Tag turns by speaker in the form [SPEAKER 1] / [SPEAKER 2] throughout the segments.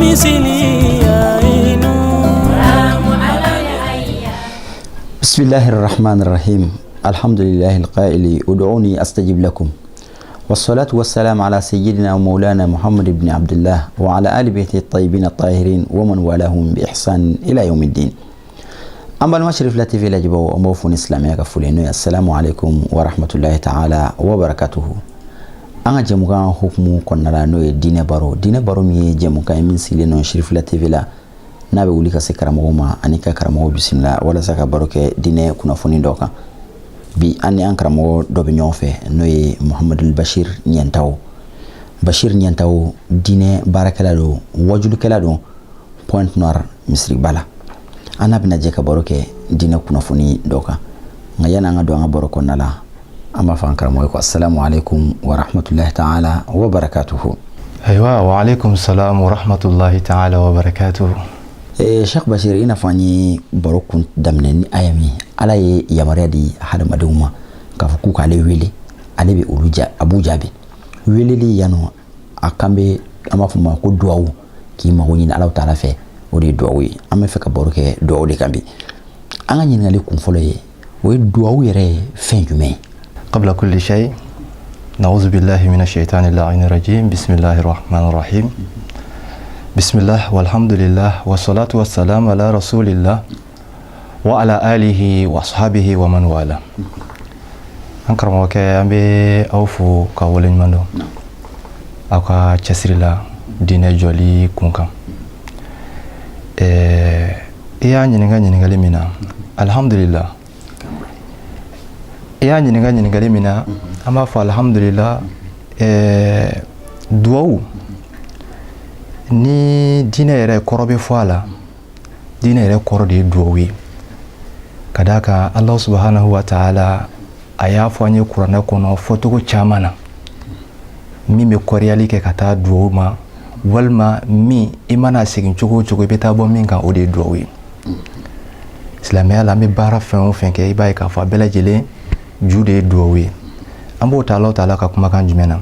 [SPEAKER 1] بمثله عين.
[SPEAKER 2] بسم الله الرحمن الرحيم، الحمد لله القائل ادعوني أستجب لكم، والصلاة والسلام على سيدنا ومولانا محمد بن عبد الله وعلى آل بيته الطيبين الطاهرين ومن والاهم بإحسان إلى يوم الدين. An balima Cherifla TV lajɛbaaw, an b'aw fo ni silamɛya ka foli, n'o ye assalamu alaikum wa rahmatullahi ta'ala wa barakatuhu. An ka jɛmukan hukumu kɔnɔna la, n'o ye diinɛ baro, diinɛ baro min ye jɛmukan ye min sigilen don Cherifla TV la, n'a bɛ wuli ka se karamɔgɔw ma ani ka karamɔgɔw bisimila walasa ka baro kɛ diinɛ kunnafoni dɔ kan. Bi, an ni an karamɔgɔ dɔ bɛ ɲɔgɔn fɛ, n'o ye Muhamadul Bashir Ɲɛntawo. Bashir Ɲɛntawo, diinɛ baarakɛla don, wajulikɛla don Pointe Noire misiriba la. An n'a bɛna jɛ ka baro kɛ diinɛ kunnafoni dɔ kan. Nka yanni an ka don an ka baro kɔnɔna la, an b'a fɔ an karamɔgɔ ye ko assalamu alaikum wa rahmatullahi ta'ala wa barakatuhu.
[SPEAKER 3] Ayiwa, wa alaikum salam wa rahmatullahi ta'ala wa barakatuhu.
[SPEAKER 2] Cheikh Bashir, i n'a fɔ an ye baro kun daminɛ ni aya min, Ala ye yamaruya di hadamadenw ma k'a fɔ k'u k'ale wele, ale bɛ olu ja, a b'u jaabi. Weleli yan nɔ, a kan bɛ, an b'a fɔ ma ko duwawu, k'i mago ɲini Ala taala fɛ, o de ye duwawu ye. An bɛ fɛ ka baro kɛ duwawu de kan bi. An ka ɲininkali kun fɔlɔ ye, o ye duwawu yɛrɛ ye fɛn jumɛn ye?
[SPEAKER 3] قبل كل شيء، نعوذ بالله من الشيطان اللعين الرجيم، بسم الله الرحمن الرحيم، بسم الله والحمد لله والصلاة والسلام على رسول الله وعلى آله وأصحابه ومن والاه. An karamɔgɔkɛ, an bɛ aw fo ka waleɲuman dɔn aw ka cɛsiri la diinɛ jɔli kun kan. I y'a ɲininka ɲininkali min na, alhamdulillah, i y'a ɲininka ɲininkali min na, an b'a fɔ alhamdulillah. Duwawu ni diinɛ yɛrɛ kɔrɔ bɛ fɔ a la, diinɛ yɛrɛ kɔrɔ de ye duwawu ye, ka d'a kan Ala subhanahu wa ta'ala a y'a fɔ an ye kuranɛ kɔnɔ fɔcogo caman na min bɛ kɔriyali kɛ ka taa duwawu ma, walima min i mana segin cogo o cogo, i bɛ taa bɔ min kan, o de ye duwawu ye. Silamɛya la, an bɛ baara fɛn o fɛn kɛ, i b'a ye k'a fɔ a bɛɛ lajɛlen ju de ye duwawu ye. An b'o ta Alahu taala ka kumakan jumɛn na?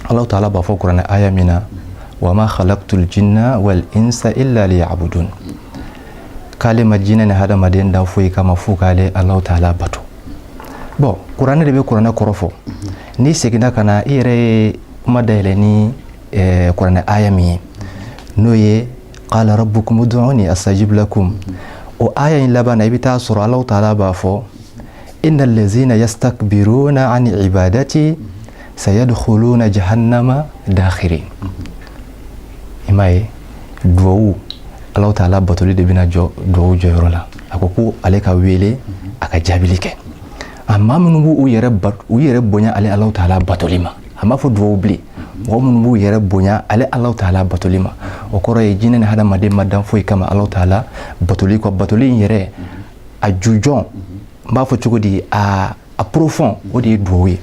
[SPEAKER 3] Alahu taala b'a fɔ kuranɛ aya min na: وما خلقت الجن والإنس إلا ليعبدون, k'ale ma jinɛ ni hadamaden dan foyi kama f'u k'ale Alahu taala bato. Bon, kuranɛ de bɛ kuranɛ kɔrɔ fɔ. N'i seginna ka na, i yɛrɛ ye kuma dayɛlɛ ni kuranɛ aya min ye, n'o ye قال ربكم ادعوني أستجب لكم, o aya in laban na, i bɛ taa sɔrɔ Alahu taala b'a fɔ: إن الذين يستكبرون عن عبادتي سيدخلون جهنم داخرين. I m'a ye, duwawu, Alahu taala batoli de bɛna jɔ duwawu jɔyɔrɔ la. A ko ko ale ka wele, a ka jaabili kɛ. A maa minnu b'u yɛrɛ u yɛrɛ bonya ale Alahu taala batoli ma, a m'a fɔ duwawu bilen, mɔgɔ minnu b'u yɛrɛ bonya ale Alahu taala batoli ma, o kɔrɔ ye jinɛ ni hadamaden ma dan foyi kama Alahu taala batoli kɔ. Batoli in yɛrɛ a jujɔn, n b'a fɔ cogo di, a profond, o de ye duwawu ye.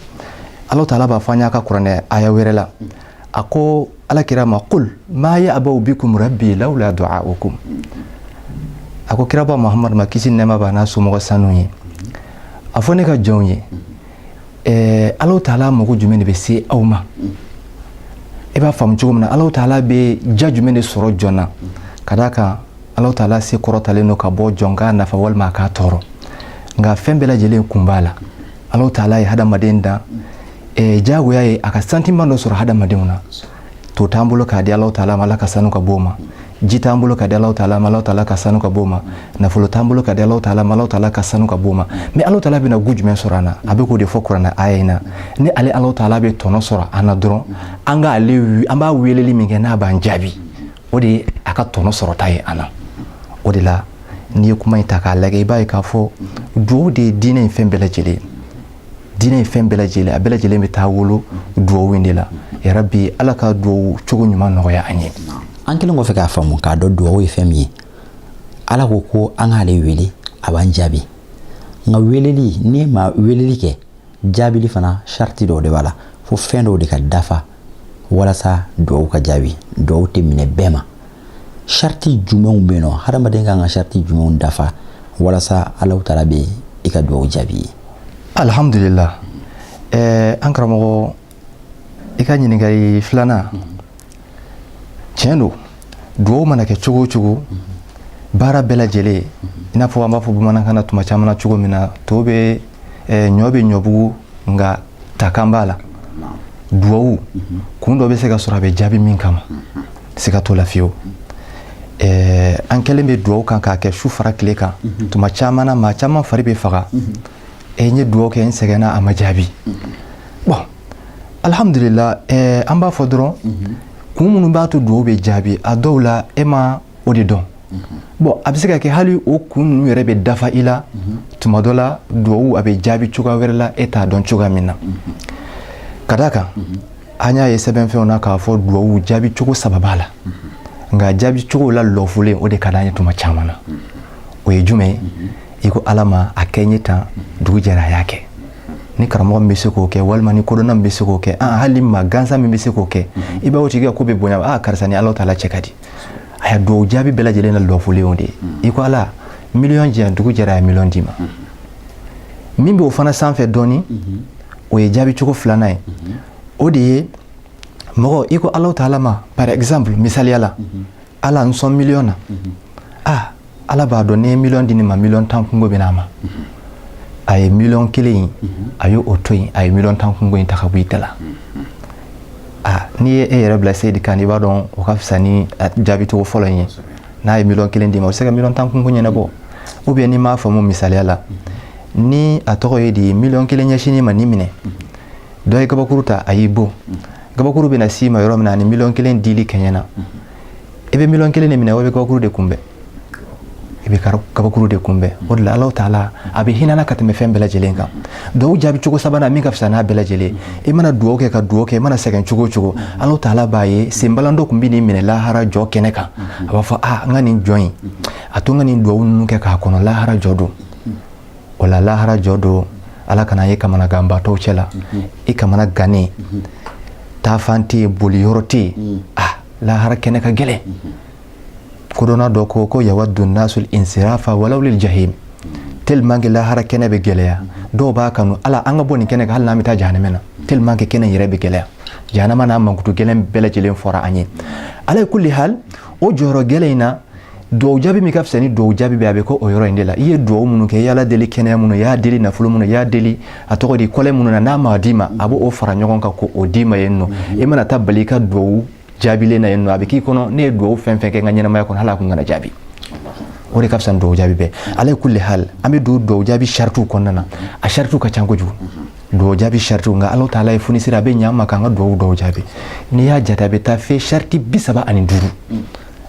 [SPEAKER 3] Alahu taala b'a fɔ an y'a ka kuranɛ aya wɛrɛ la, a ko Ala kira ma: قل ما يعبأ بكم ربي لولا دعاؤكم. A ko kiraba Muhamadu ma, kisi nɛɛma b'a n'a somɔgɔ sanu ye, a fɔ ne ka jɔnw ye, Alahu taala mago jumɛn de bɛ se aw ma? I b'a faamu cogo min na, Alahu taala bɛ ja jumɛn de sɔrɔ jɔn na? Ka d'a kan Alahu taala se kɔrɔtalen don ka bɔ jɔn k'a nafa walima a k'a tɔɔrɔ, nka fɛn bɛɛ lajɛlen kun b'a la. Alahu taala ye hadamaden dan, jagoya ye a ka sentiment dɔ sɔrɔ hadamadenw na. To t'an bolo k'a di Alahu taala ma, Ala ka sanu ka bɔ o ma. Ji t'an bolo ka di Alahu taala ma, Alahu taala ka sanu ka bɔ o ma. Nafolo t'an bolo ka di Alahu taala ma, Alahu taala ka sanu ka bɔ o ma. Mais Alahu taala bɛna gu jumɛn sɔrɔ an na? A bɛ k'o de fɔ kuranɛ aya in na. Ni ale Alahu taala bɛ tɔnɔ sɔrɔ an na dɔrɔn, an ka ale, an b'a weleli min kɛ, n'a b'an jaabi, o de ye a ka tɔnɔ sɔrɔta ye an na. O de la, n'i ye kuma in ta k'a lajɛ, i b'a ye k'a fɔ duwawu de ye diinɛ in fɛn bɛɛ lajɛlen ye. Diinɛ ye fɛn bɛɛ lajɛlen, a bɛɛ lajɛlen bɛ taa wolo duwawu in de la. Yarabi, Ala ka duwawu cogo ɲuman nɔgɔya an ye.
[SPEAKER 2] An kɛlen kɔfɛ k'a faamu k'a dɔn duwawu ye fɛn min ye, Ala ko ko an k'ale wele, a b'an jaabi. Nka weleli, n'i ma weleli kɛ, jaabili fana sariti dɔw de b'a la, fo fɛn dɔw de ka dafa walasa duwawu ka jaabi. Duwawu tɛ minɛ bɛɛ ma. Sariti jumɛnw bɛ yen nɔ? Hadamaden kan ka sariti jumɛnw dafa walasa Alahu taala bɛ i ka duwawu jaabi ye?
[SPEAKER 3] Alhamdulillah. An karamɔgɔ, i ka ɲininkali filanan, tiɲɛ don. Duwawu mana kɛ cogo o cogo, baara bɛɛ lajɛlen, i n'a fɔ an b'a fɔ bamanankan na tuma caman na cogo min na, to bɛ ɲɔ bɛ ɲɔbugu, nka takan b'a la. Duwawu kun dɔ bɛ se ka sɔrɔ a bɛ jaabi min kama, siga t'o la fiyewu. An kɛlen bɛ duwawu kan k'a kɛ su fara tile kan. Tuma caman na, maa caman fari bɛ faga: n ye duwawu kɛ, n sɛgɛnna, a ma jaabi. Bon, alhamdulillah, an b'a fɔ dɔrɔn, kun minnu b'a to duwawu bɛ jaabi, a dɔw la e ma o de dɔn. Bon, a bɛ se ka kɛ hali o kun ninnu yɛrɛ bɛ dafa i la. Tuma dɔ la, duwawu a bɛ jaabi cogoya wɛrɛ la, e t'a dɔn cogoya min na. Ka d'a kan, an y'a ye sɛbɛnfɛnw na k'a fɔ duwawu jaabi cogo saba b'a la, nka jaabi cogo la lɔfulen, o de ka d'an ye tuma caman na. O ye jumɛn ye? I ko Ala ma a kɛ n ye tan, dugu jɛra, a y'a kɛ. Ni karamɔgɔ min bɛ se k'o kɛ, walima ni kodɔnna min bɛ se k'o kɛ, hali maa gansan min bɛ se k'o kɛ, i b'a o tigi ka ko bɛ bonya: aa, karisa ni Ala taala cɛ ka di. A ya duwawu jaabi bɛɛ lajɛlen na lɔfulen o de ye. I ko Ala miliyɔn di yan, dugu jɛra, a ye miliyɔn d'i ma. Min b'o fana sanfɛ dɔɔni, o ye jaabi cogo filanan ye. O de ye mɔgɔ i ko Ala taala ma, par exemple, misaliya la, Ala n sɔn miliyɔn na. Ah, Ala b'a dɔn n'i ye miliyɔn di nin ma, miliyɔn 10 kungo bɛ n'a ma. A ye miliyɔn 1 in, a ye o to yen, a ye miliyɔn 10 kungo in ta ka bɔ i da la. Ah, n'i ye e yɛrɛ bila Seyidi kan, i b'a dɔn o ka fisa ni jaabi cogo fɔlɔ in ye. N'a ye miliyɔn 1 d'i ma, o bɛ se ka miliyɔn 10 kungo ɲɛnabɔ. Ou bien n'i m'a faamu, misaliya la, ni a tɔgɔ ye di, miliyɔn 1 ɲɛsinn'i ma, nin minɛ, dɔ ye gabakuru ta, a y'i bon, gabakuru bɛna s'i ma yɔrɔ min na, ani miliyɔn 1 dili kɛɲɛna, i bɛ miliyɔn 1 de minɛ wa i bɛ gabakuru de kunbɛn? I bɛ gabakuru de kunbɛn. O de la, Ala taala a bɛ hinɛ ka tɛmɛ fɛn bɛɛ lajɛlen kan. Duwawu jaabi cogo sabanan min ka fisa n'a bɛɛ lajɛlen, i mana duwawu kɛ ka duwawu kɛ, i mana sɛgɛn cogo o cogo, Ala taala b'a ye senbalan dɔ tun bɛ nin minɛ lahara jɔ kɛnɛ kan, a b'a fɔ: aa, n ka nin jɔn in, a to n ka nin duwawu ninnu kɛ k'a kɔnɔ lahara jɔ don. O la, lahara jɔ don, Ala kana ye kamanaganbatɔw cɛ la. I kamana gannen, taafan tɛ yen, boli yɔrɔ tɛ yen. Ah, lahara kɛnɛ ka gɛlɛn. Kodɔnna dɔ ko ko yawaddu nasul insirafa walaw lil jahim. Tellement que lahara kɛnɛ bɛ gɛlɛya, dɔw b'a kanu: Ala, an ka bɔ nin kɛnɛ kan, hali n'an bɛ taa jahanamɛ na. Tellement que kɛnɛ yɛrɛ bɛ gɛlɛya, jahanama n'a mankutu gɛlɛn bɛɛ lajɛlen fɔra an ye. Ala ye kulli hal, o jɔyɔrɔ gɛlɛn in na, duwawu jaabi min ka fisa ni duwawu jaabi bɛɛ, a bɛ kɛ o yɔrɔ in de la. I ye duwawu minnu kɛ, i y'Ala deli kɛnɛya minnu, i y'a deli nafolo minnu, i y'a deli a tɔgɔ di kɔlɛ minnu na, n'a ma d'i ma, a b'o fara ɲɔgɔn kan k'o d'i ma yen nɔ. I mana taa bali i ka duwawu jaabilen na yen nɔ, a bɛ k'i kɔnɔ ne ye duwawu fɛn fɛn kɛ n ka ɲɛnamaya kɔnɔ, hali a kun kana jaabi. O de ka fisa ni duwawu jaabi bɛɛ. Ala ye kulli hal, an bɛ don duwawu jaabi saritiw kɔnɔna na. A saritiw ka ca kojugu, duwawu jaabi saritiw, nka Ala taala ye funisiri, a bɛ ɲɛ an ma k'an ka duwawu dɔw jaabi. N'i y'a jate, a bɛ taa fɛ sariti 35,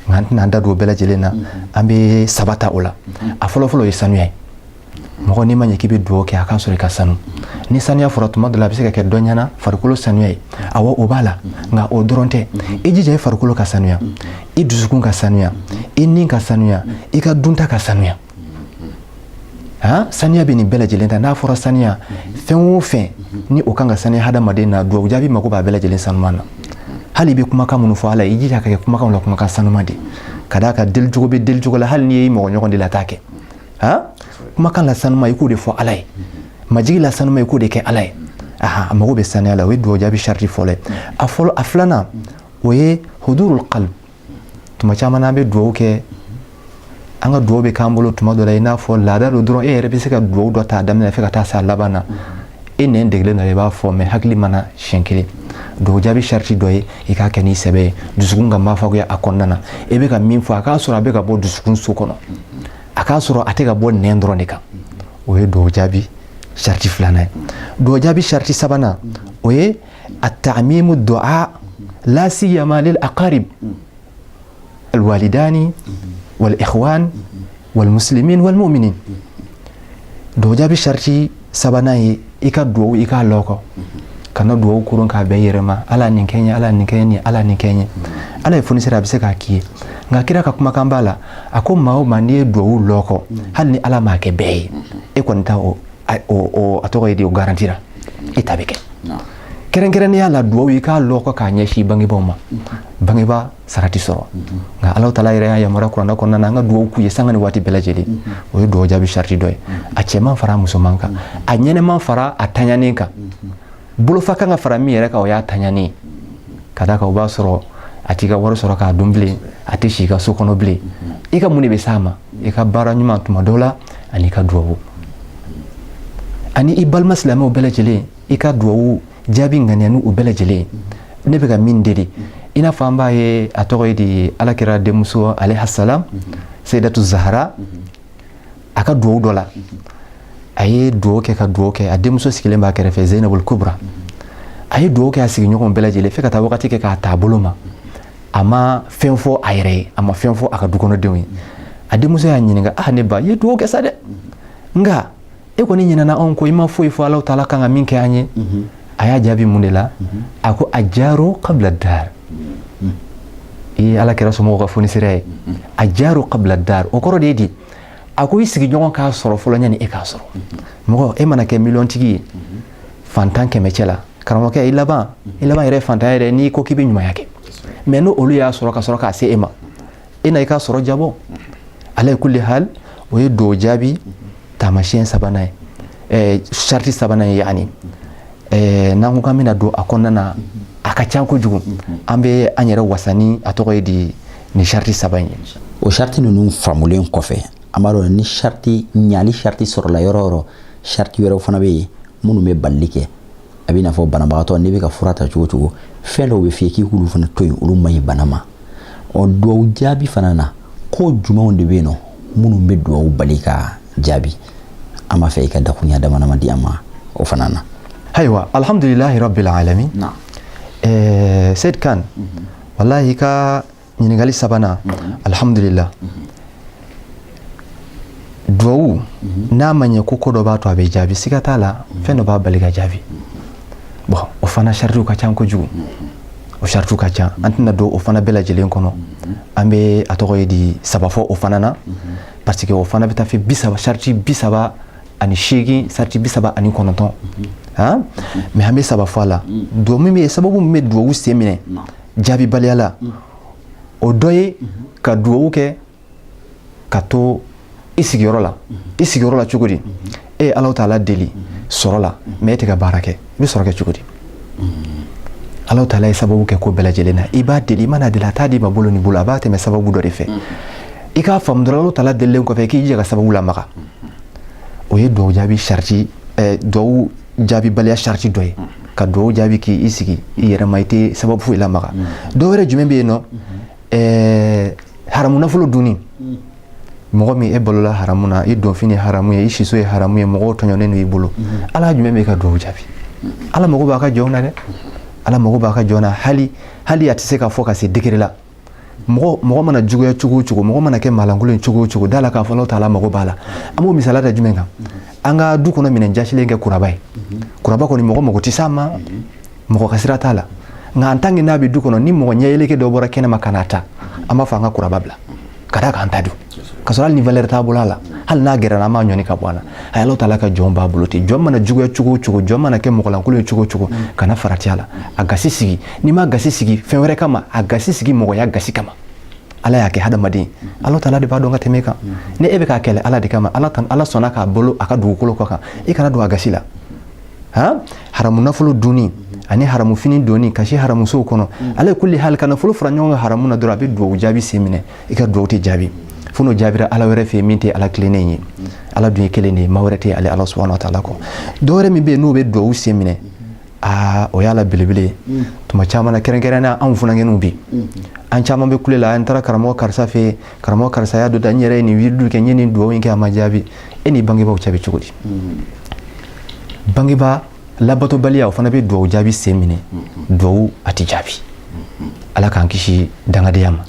[SPEAKER 3] nka an tɛna an da don o bɛɛ lajɛlen na. An bɛ saba ta o la. A fɔlɔfɔlɔ ye sanuya ye. Mɔgɔ n'i ma ɲɛ k'i bɛ duwawu kɛ, a k'a sɔrɔ i ka sanu. Ni sanuya fɔra, tuma dɔ la a bɛ se ka kɛ dɔ ɲɛna farikolo sanuya ye. Awɔ, o b'a la, nka o dɔrɔn tɛ. I jija i farikolo ka sanuya, i dusukun ka sanuya, i ni ka sanuya, i ka dunta ka sanuya. Han, sanuya bɛ nin bɛɛ lajɛlen ta. N'a fɔra sanuya, fɛn o fɛn ni o kan ka sanuya hadamaden na, duwawu jaabi mako b'a bɛɛ lajɛlen sanuman na. Hali i bɛ kumakan minnu fɔ Ala ye, i jija ka kɛ kumakanw la kumakan sanuman de. Ka d'a kan, delicogo bɛ delicogo la, hali n'i ye mɔgɔ ɲɔgɔn de la, t'a kɛ. Han, kumakan la sanuma, i k'o de fɔ Ala ye. Majigi la sanuma, i k'o de kɛ Ala ye. Aha, a mago bɛ sanuya la. O ye duwawu jaabi sariti fɔlɔ ye. A fɔlɔ, a filanan, o ye hudurul qalb. Tuma caman n'an bɛ duwawu kɛ, an ka duwawu bɛ k'an bolo tuma dɔ la i n'a fɔ laada don dɔrɔn. E yɛrɛ bɛ se ka duwawu dɔ ta a daminɛ fɛ ka taa se a laban na, e nɛn degelen dɔ, i b'a fɔ, mɛ hakili mana siɲɛ kelen. Duwawu jaabi sariti dɔ ye i k'a kɛ n'i sɛbɛ ye, dusukun ka mafagoya a kɔnɔna na. E bɛ ka min fɔ, a k'a sɔrɔ a bɛ ka bɔ dusukun so kɔnɔ, a k'a sɔrɔ a tɛ ka bɔ nɛn dɔrɔn de kan. O ye duwawu jaabi sariti filanan ye. Duwawu jaabi sariti sabanan, o ye at-ta'mimu du'a la siyama lil aqarib alwalidani wal ikhwan wal muslimin wal mu'minin. Duwawu jaabi sariti sabanan ye i ka duwawu, i k'a lɔkɔ, kana duwawu koron k'a bɛn i yɛrɛ ma: Ala nin kɛ n ye, Ala nin kɛ n ye, Ala nin kɛ n ye. Ala ye fonisere, a bɛ se k'a k'i ye, nka kira ka kumakan b'a la, a ko maa o maa n'i ye duwawu lɔkɔ, hali ni Ala m'a kɛ bɛɛ ye, e kɔni ta o a tɔgɔ ye di, o garantira e ta bɛ kɛ. Kɛrɛnkɛrɛnnenya la, duwawu i k'a lɔkɔ k'a ɲɛsin bangebaaw ma. Bangebaa sara ti sɔrɔ, nka Ala taala yɛrɛ y'a yamaruya kuranɛ kɔnɔna na, an ka duwawu k'u ye sanga ni waati bɛɛ lajɛlen. O ye duwawu jaabi sariti dɔ ye. A cɛman fara a musoman kan, a ɲɛnɛman fara a taɲanen kan, bolofa kan ka fara min yɛrɛ kan, o y'a taɲanen ye. Ka d'a kan, o b'a sɔrɔ A t'i ka wari sɔrɔ k'a dun bilen, a tɛ si i ka so kɔnɔ bilen. I ka mun de bɛ s'a ma? I ka baara ɲuman tuma dɔw la, ani i ka duwawu, ani i balima silamɛw bɛɛ lajɛlen, i ka duwawu jaabi ŋaniya n'u bɛɛ lajɛlen. Ne bɛ ka min deli, i n'a fɔ an b'a ye, a tɔgɔ ye di, Alakira denmuso alayhi salam, Seyidatu Zahara, a ka duwawu dɔ la, a ye duwawu kɛ ka duwawu kɛ, a denmuso sigilen b'a kɛrɛfɛ, Zeyinabul Kubra. A ye duwawu kɛ a sigiɲɔgɔnw bɛɛ lajɛlen fɛ ka taa wagati kɛ k'a t'a bolo ma. A ma fɛn fɔ a yɛrɛ ye, a ma fɛn fɔ a ka dukɔnɔdenw ye. A denmuso y'a ɲininka: "Ah, ne ba, i ye duwawu kɛ sa dɛ, nka e kɔni ɲinɛna anw kɔ, i ma foyi fɔ Alahu taala kan ka min kɛ an ye." A y'a jaabi mun de la? A ko: "Ajaru qabla dar." I ye Ala kira somɔgɔw ka fonisira ye. Ajaru qabla dar, o kɔrɔ de ye di? A ko i sigiɲɔgɔn k'a sɔrɔ fɔlɔ ɲani e k'a sɔrɔ. Mɔgɔ, e mana kɛ miliyɔntigi ye fantan 100 cɛ la, karamɔgɔkɛ, i laban, i laban yɛrɛ fantanya yɛrɛ, n'i ko k'i bɛ ɲumanya kɛ. Mais n'o olu y'a sɔrɔ ka sɔrɔ k'a se e ma, e na i ka sɔrɔ jabɔ. Ala kulli hal, o ye duwawu jaabi taamasiyɛn sabanan ye, sariti sabanan ye. Yani n'an ko k'an bɛna don a kɔnɔna na, a ka ca kojugu. An bɛ an yɛrɛ wasa ni a tɔgɔ ye di, nin sariti saba in ye.
[SPEAKER 2] O sariti ninnu faamulen kɔfɛ, an b'a dɔn ni sariti ɲali sariti sɔrɔla yɔrɔ o yɔrɔ, sariti wɛrɛw fana bɛ yen minnu bɛ balili kɛ. A bɛ n'a fɔ banabagatɔ, n'i bɛ ka fura ta cogo o cogo, fɛn dɔw bɛ f'i ye k'i k'olu fana to yen, olu man ɲi bana ma. Ɔ, duwawu jaabi fana na, ko jumɛnw de bɛ yen nɔ minnu bɛ duwawu bali ka jaabi? An b'a fɛ i ka dakurunya dama dama di an ma o fana na.
[SPEAKER 3] Ayiwa, alhamdulilahi rabbil alamin. Seyd Kan, wallahi i ka ɲininkali sabanan, alhamdulillah. Duwawu n'a ma ɲɛ ko ko dɔ b'a to a bɛ jaabi, siga t'a la, fɛn dɔ b'a bali ka jaabi. Bon, o fana saritiw ka ca kojugu, o saritiw ka ca. An tɛna don o fana bɛɛ lajɛlen kɔnɔ. An bɛ a tɔgɔ ye di, saba fɔ o fana na, parce que o fana bɛ taa fɛ 30, sariti 38, sariti 39 han. Mais an bɛ saba fɔ a la. Duwawu min bɛ sababu min bɛ duwawu sen minɛ jaabibaliya la, o dɔ ye ka duwawu kɛ ka to i sigiyɔrɔ la. I sigiyɔrɔ la cogo di? E ye Alahu taala deli sɔrɔ la, mais e tɛ ka baara kɛ, i bɛ sɔrɔ kɛ cogo di? Alahu taala ye sababu kɛ ko bɛɛ lajɛlen na. I b'a deli, i mana deli, a t'a d'i ma bolo ni bolo, a b'a tɛmɛ sababu dɔ de fɛ. I k'a faamu dɔrɔn, Alahu taala delilen kɔfɛ, k'i jija ka sababu lamaga. O ye duwawu jaabi sariti, duwawu jaabibaliya sariti dɔ ye, ka duwawu jaabi k'i sigi i yɛrɛ ma, i tɛ sababu foyi lamaga. Dɔ wɛrɛ jumɛn bɛ yen nɔ? Haramu nafolo dunni. Mɔgɔ min e balola haramu na, i donfini ye haramu ye, i siso ye haramu ye, mɔgɔw tɔɲɔnen don i bolo, Ala jumɛn bɛ ka duwawu jaabi? Ala mago b'a ka jɔnw na dɛ, Ala mago b'a ka jɔn na. Hali hali a tɛ se ka fɔ ka se degré la. Mɔgɔ mɔgɔ mana juguya cogo o cogo, mɔgɔ mana kɛ maalankolon ye cogo o cogo, da la k'a fɔ Alahu taala mago b'a la. An b'o misaliya da jumɛn kan? An ka du kɔnɔ minɛn jasilen kɛ kuraba ye. Kuraba kɔni, mɔgɔ mago tɛ s'a ma, mɔgɔ ka sira t'a la. Nka en tant que n'a bɛ du kɔnɔ, ni mɔgɔ ɲɛyeleke dɔ bɔra kɛnɛma ka n'a ta, an b'a fɔ an ka kuraba bila ka d'a kan, an ta don, ka sɔrɔ hali ni valeur t'a bolo a la, hali n'a gɛrɛna, an b'a ɲɔni ka bɔ a la. A Alahu taala ka jɔn b'a bolo ten. Jɔn mana juguya cogo o cogo, jɔn mana kɛ mɔgɔlankolon ye cogo o cogo, kana farati a la. A gasi sigi. N'i ma gasi sigi fɛn wɛrɛ kama, a gasi sigi mɔgɔya gasi kama. Ala y'a kɛ hadamaden, Ala taala de b'a dɔn ka tɛmɛ e kan. Ni e bɛ k'a kɛlɛ Ala de kama, Ala Ala sɔnna k'a bolo a ka dugukolo kɔ kan, i kana don a gasi la. Han, haramu nafolo dunni ani haramu fini donni, ka si haramusow kɔnɔ, ala kulli hali ka nafolo fara ɲɔgɔn kan haramu na dɔrɔn, a bɛ duwawu jaabi sen minɛ, i ka duwawu tɛ jaabi fo n'o jaabira Ala wɛrɛ fɛ yen min tɛ Ala tilennen ye. Ala dun ye kelen de ye, maa wɛrɛ tɛ ale Ala subahana wa taala kɔ. Dɔ wɛrɛ min bɛ yen n'o bɛ duwawu sen minɛ, aa, o y'a la belebele ye. Tuma caman na, kɛrɛnkɛrɛnnenya anw funankɛninw bi, an caman bɛ kule la: "An taara karamɔgɔ karisa fɛ yen, karamɔgɔ karisa y'a dɔ da, n yɛrɛ ye nin wiridu kɛ, n ye nin duwawu in kɛ, a ma jaabi." E ni bangebaaw cɛ bɛ cogo di? Bangebaa labatobaliya, o fana bɛ duwawu jaabi sen minɛ, duwawu a tɛ jaabi. Ala k'an kisi dangadenya ma.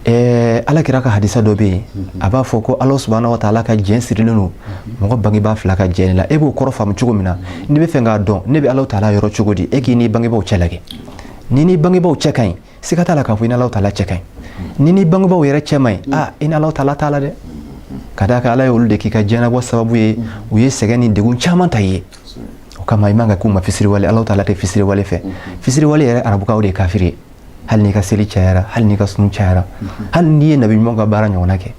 [SPEAKER 3] Ala kira ka hadisa dɔ bɛ yen, a b'a fɔ ko Ala subahana wa taala ka jɛn sirilen don mɔgɔ bangebaa fila ka jɛn la. E b'o kɔrɔ faamu cogo min na, n'i bɛ fɛ k'a dɔn ne bɛ Ala taala yɔrɔ cogo di, e k'i n'i bangebaaw cɛ lajɛ. Ni n'i bangebaaw cɛ ka ɲi, siga t'a la k'a fɔ i ni Ala taala cɛ ka ɲi. Ni n'i bangebaaw yɛrɛ cɛ man ɲi, aa, i ni Ala taala t'a la dɛ. Ka d'a kan Ala ye olu de k'i ka diɲɛnabɔ sababu ye, u ye sɛgɛn ni degun caman ta i ye. O kama i man ka k'u ma fisiriwale. Ala taala tɛ fisiriwale fɛ. Fisiriwale yɛrɛ, arabukaw de ye kafiri ye. Hali n'i ka seli cayara, hali n'i ka sun cayara, hali n'i ye nabi ɲuman ka baara ɲɔgɔnna kɛ,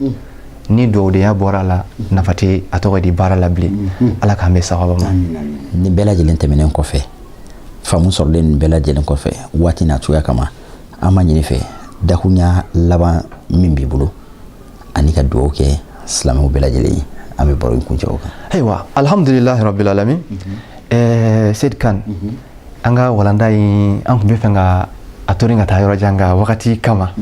[SPEAKER 3] ni dugawudenya bɔra a la, nafa tɛ a tɔgɔ di baara la bilen. Ala k'an bɛn sababa ma.
[SPEAKER 2] Nin bɛɛ lajɛlen tɛmɛnen kɔfɛ, faamu sɔrɔlen nin bɛɛ lajɛlen kɔfɛ, waati n'a cogoya kama, An b'a ɲini fɛ, dakunya laban min b'i bolo ani ka dugawu kɛ silamɛw bɛɛ lajɛlen ye, an bɛ baro in kuncɛ o kan.
[SPEAKER 3] Ayiwa, alhamdulilahi rabbil alamin. Seyid Kan, an ka walanda in, an tun bɛ fɛ ka a torin ka taa yɔrɔ jan, nka wagati kama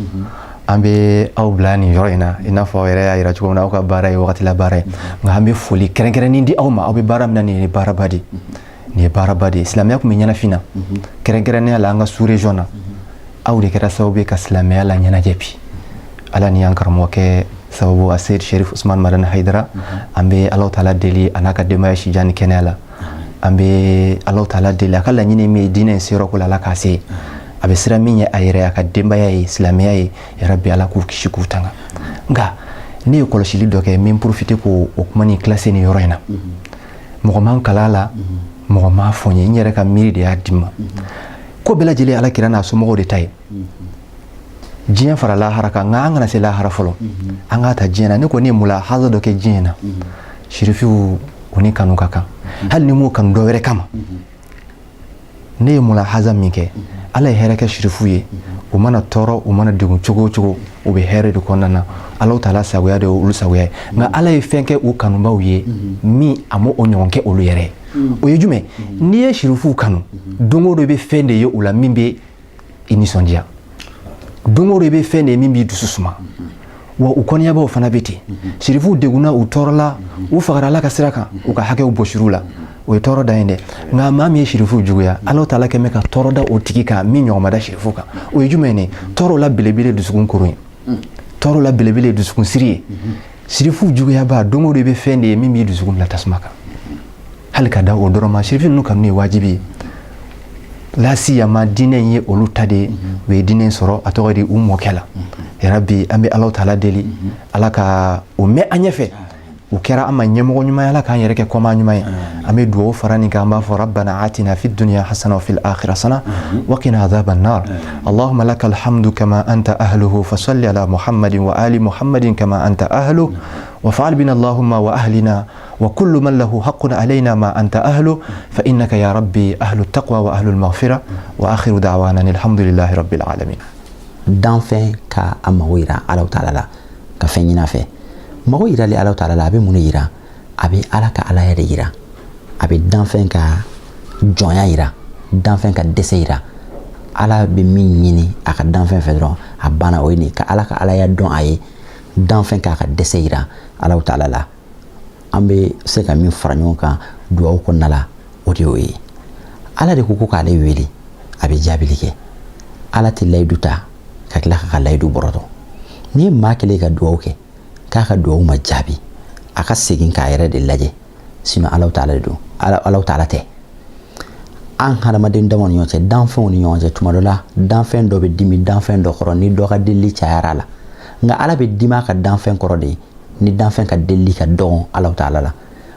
[SPEAKER 3] an bɛ aw bila nin yɔrɔ in na. I n'a fɔ aw yɛrɛ y'a yira cogo min na, aw ka baara ye wagati la baara ye, nka an bɛ foli kɛrɛnkɛrɛnnen di aw ma. Aw bɛ baara min na, nin ye baaraba de ye, nin ye baaraba de ye. Silamɛya tun bɛ ɲɛnafin na, kɛrɛnkɛrɛnnenya la an ka sous région na. Aw de kɛra sababu ye ka silamɛya la ɲɛnajɛ bi. Ala ni an karamɔgɔkɛ sababu, a Seyid Sherif Usman Madani Hayidara. An bɛ Alahu Taala deli a n'a ka denbaya si jan ni kɛnɛya la. An bɛ Alahu Taala deli, a ka laɲini min ye diinɛ in seyɔrɔ ko la, Ala k'a se. A bɛ siran min ye a yɛrɛ, a ka denbaya ye, silamɛya ye, yarabi Ala k'u kisi k'u tanga. Nka ne ye kɔlɔsili dɔ kɛ min profiter k'o o kuma ni classé nin yɔrɔ in na. Mɔgɔ man kalan la, mɔgɔ m'a fɔ n ye, n yɛrɛ ka miiri de y'a di n ma. Ko bɛɛ lajɛlen Ala kira n'a somɔgɔw de ta ye, diɲɛ fara lahara kan. Nka an kana se lahara fɔlɔ, an k'a ta diɲɛ na. Ne kɔni ye mulahaza dɔ kɛ diɲɛ na. Sirifiw, o ni kanu ka kan, hali ni m'o kanu dɔ wɛrɛ kama. Ne ye mulahaza min kɛ, Ala ye hɛrɛ kɛ sirifu ye. U mana tɔɔrɔ, u mana degun cogo o cogo, u bɛ hɛrɛ de kɔnɔna na. Ala taala sagoya de ye olu sagoya ye. Nka Ala ye fɛn kɛ u kanubaw ye min a m'o ɲɔgɔn kɛ olu yɛrɛ ye. O ye jumɛn? N'i ye sirifuw kanu, don o don i bɛ fɛn de ye u la min bɛ i nisɔndiya. Don o don i bɛ fɛn de ye min b'i dusu suma. Wa u kɔniyabaw fana bɛ ten. Sirifuw degunna, u tɔɔrɔla, u fagara Ala ka sira kan, u ka hakɛw bɔsir'u la, o ye tɔɔrɔ dan ye dɛ. Nka maa min ye sirifuw juguya, Ala taala kɛmɛ ka tɔɔrɔ da o tigi kan min ɲɔgɔn ma da sirifu kan. O ye jumɛn ye? Tɔɔrɔ la belebele dusukun koro ye, tɔɔrɔ la belebele dusukun siri ye. Sirifuw juguyaba, don o don i bɛ fɛn de ye min b'i dusukun bila tasuma kan. Hali ka da o dɔrɔn ma, sirifu ninnu kanu ye wajibi ye, lasiyama diinɛ in ye olu ta de ye. U ye diinɛ in sɔrɔ, a tɔgɔ di, u mɔkɛ la. Yarabi, an bɛ Ala taala deli, Ala ka o mɛn an ɲɛfɛ. U kɛra an ma ɲɛmɔgɔ ɲuman ye, Ala k'an yɛrɛ kɛ kɔmaa ɲuman ye. An bɛ dugawu fara nin kan, an b'a fɔ: rabbana atina fi dunya hasana wa fil akhirah hasana wa qina adhaban nar. Allahumma lakal hamdu kama anta ahluhu, fasalli ala Muhammadin wa ali Muhammadin kama anta ahluhu, wa fa'al bina Allahumma wa ahlina وكل من له حق علينا ما أنت أهله، فإنك يا ربي أهل التقوى وأهل المغفرة. وآخر دعوانا الحمد لله رب العالمين.
[SPEAKER 2] Danfɛn ka a mago yira Ala taala la, ka fɛn ɲini a fɛ, mago yirali Ala taala la, a bɛ mun de yira? A bɛ Ala ka alaya de yira, a bɛ danfɛn ka jɔnya yira, danfɛn ka dɛsɛ yira. Ala bɛ min ɲini a ka danfɛn fɛ dɔrɔn, a banna, o ye nin ka Ala ka alaya dɔn a ye, danfɛn k'a ka dɛsɛ yira Ala taala la. An bɛ se ka min fara ɲɔgɔn kan duwawu kɔnɔna la, o de y'o ye. Ala de ko ko k'ale wele, a bɛ jaabili kɛ. Ala tɛ layidu ta ka tila k'a ka layidu bɔrɔtɔ. N'i ye maa kelen ka duwawu kɛ k'a ka duwawu ma jaabi, a ka segin k'a yɛrɛ de lajɛ. Sinon Ala taala de don, Ala taala tɛ. An hadamaden damaw ni ɲɔgɔn cɛ, danfɛnw ni ɲɔgɔn cɛ, tuma dɔ la danfɛn dɔ bɛ dimi danfɛn dɔ kɔrɔ ni dɔ ka delili cayara a la. Nka Ala bɛ dimi a ka danfɛn kɔrɔ de ni danfɛn ka delili ka dɔgɔn Ala taala la.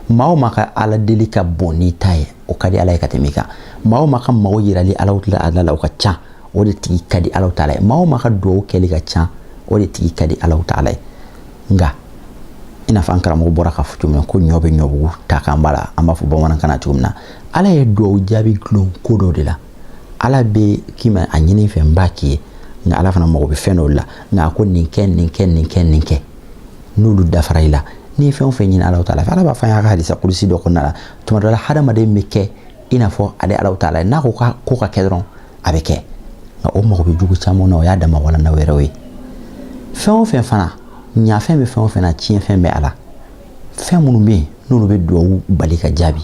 [SPEAKER 2] Maa o maa ka Ala deli ka bon n'i ta ye, o ka di Ala ye ka tɛmɛ i kan. Maa o maa ka mago yirali Ala taala la, o ka ca, o de tigi ka di Ala taala ye. Maa o maa ka duwawu kɛli ka ca, o de tigi ka di Ala taala ye. Nka i n'a fɔ an karamɔgɔ bɔra k'a fɔ cogo min na ko ɲɔ bɛ ɲɔbugu ta k'an b'a la, an b'a fɔ bamanankan na cogo min na, Ala ye duwawu jaabi gulon ko dɔ de la. Ala bɛ k'i ma a ɲini fɛ, n b'a k'i ye. Nka Ala fana mago bɛ fɛn dɔ la. Nka a ko nin kɛ, nin kɛ, nin kɛ, nin kɛ, n'olu dafara i la, n'i ye fɛn o fɛn ɲini Ala taala fɛ, Ala b'a fɔ an y'a ka hadisa kudusi dɔ kɔnɔna la, tuma dɔ la hadamaden bɛ kɛ i n'a fɔ ale Ala taala ye. N'a ko ko ka kɛ dɔrɔn, a bɛ kɛ. Nka o mago bɛ jugu caman na, o y'a dama walanda wɛrɛw ye. Fɛn o fɛn fana, ɲafɛn bɛ fɛn o fɛn na, tiɲɛfɛn bɛ a la. Fɛn minnu bɛ yen n'olu bɛ duwawu bali ka jaabi,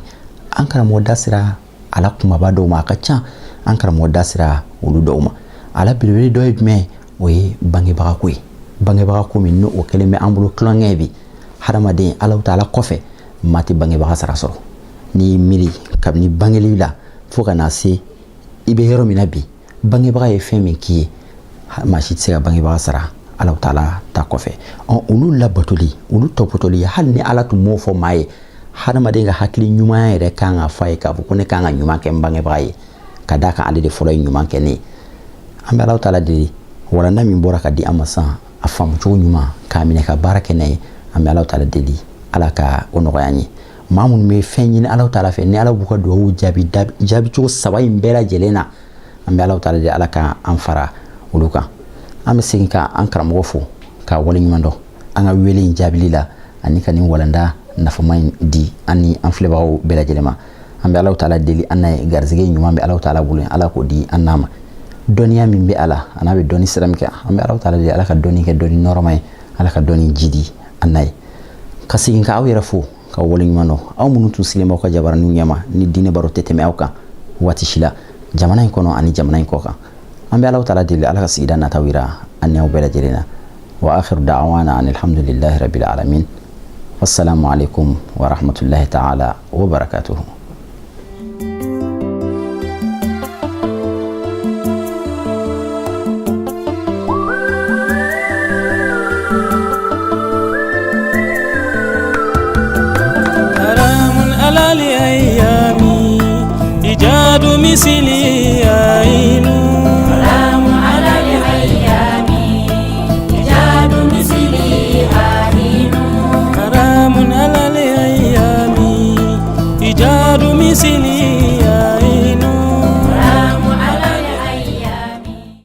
[SPEAKER 2] an karamɔgɔ da sera a la kumaba dɔw ma. A ka ca, an karamɔgɔ da sera olu dɔw ma. A la belebele dɔ ye jumɛn ye? O ye bangebaga ko ye. Bangebaga ko min n'o kɛlen bɛ an bolo tulonkɛ bi. Hadamaden, Ala taala kɔfɛ, maa tɛ bangebaga sara sɔrɔ. N'i miiri kabini bangeli la fo ka na se i bɛ yɔrɔ min na bi, bangebaga ye fɛn min k'i ye, maa si tɛ se ka bangebaga sara Ala taala ta kɔfɛ. Ɔ, olu labatoli, olu tɔpɔtɔli, hali ni Ala tun m'o fɔ maa ye, hadamaden ka hakili ɲumanya yɛrɛ kan ka fɔ a ye k'a fɔ ko ne kan ka ɲuman kɛ n bangebaga ye, ka d'a kan ale de fɔlɔ ye ɲuman kɛ ne ye. An bɛ Ala taala deli, walanda min bɔra ka di an ma sisan, a faamu cogo ɲuman k'a minɛ ka baara kɛ n'a ye. An bɛ Ala taala deli, Ala ka o nɔgɔya an ye. Maa minnu bɛ fɛn ɲini Ala taala fɛ, ni Ala b'u ka dugawu jaabi jaabi cogo saba in bɛɛ lajɛlen na, an bɛ Ala taala deli, Ala ka an fara Olu kan, an bɛ segin ka an karamɔgɔ fo k'a waleɲuman dɔn an ka wele in jaabili la ani ka nin walanda nafama in di an ni an filɛbagaw bɛɛ lajɛlen ma. An bɛ Alahu Taala deli an n'a ye, garisɛgɛ ɲuman bɛ Alahu Taala bolo, Ala k'o di an n'a ma. Dɔnniya min bɛ a la, a n'a bɛ dɔnni sira min kɛ, an bɛ Alahu Taala deli, Ala ka dɔnni kɛ dɔnni nɔrɔma ye, Ala ka dɔnni jidi an n'a ye. Ka segin ka aw yɛrɛ fo ka waleɲuman dɔn, aw minnu tun sigilen b'aw ka jabaraninw ɲɛma ni diinɛ baro tɛ tɛmɛ aw kan waati si la, jamana in kɔnɔ ani jamana in kɔ kan. An bɛ Alahu Taala deli, Ala ka sigida nataw yira an ni aw bɛɛ lajɛlen na. Wa akhiru da'wana an alhamdulillahi rabbil alamin. Wassalamu alaikum wa rahmatullahi ta'ala wa barakatuhu.
[SPEAKER 1] حرام على الأيام إيجاد مثلي.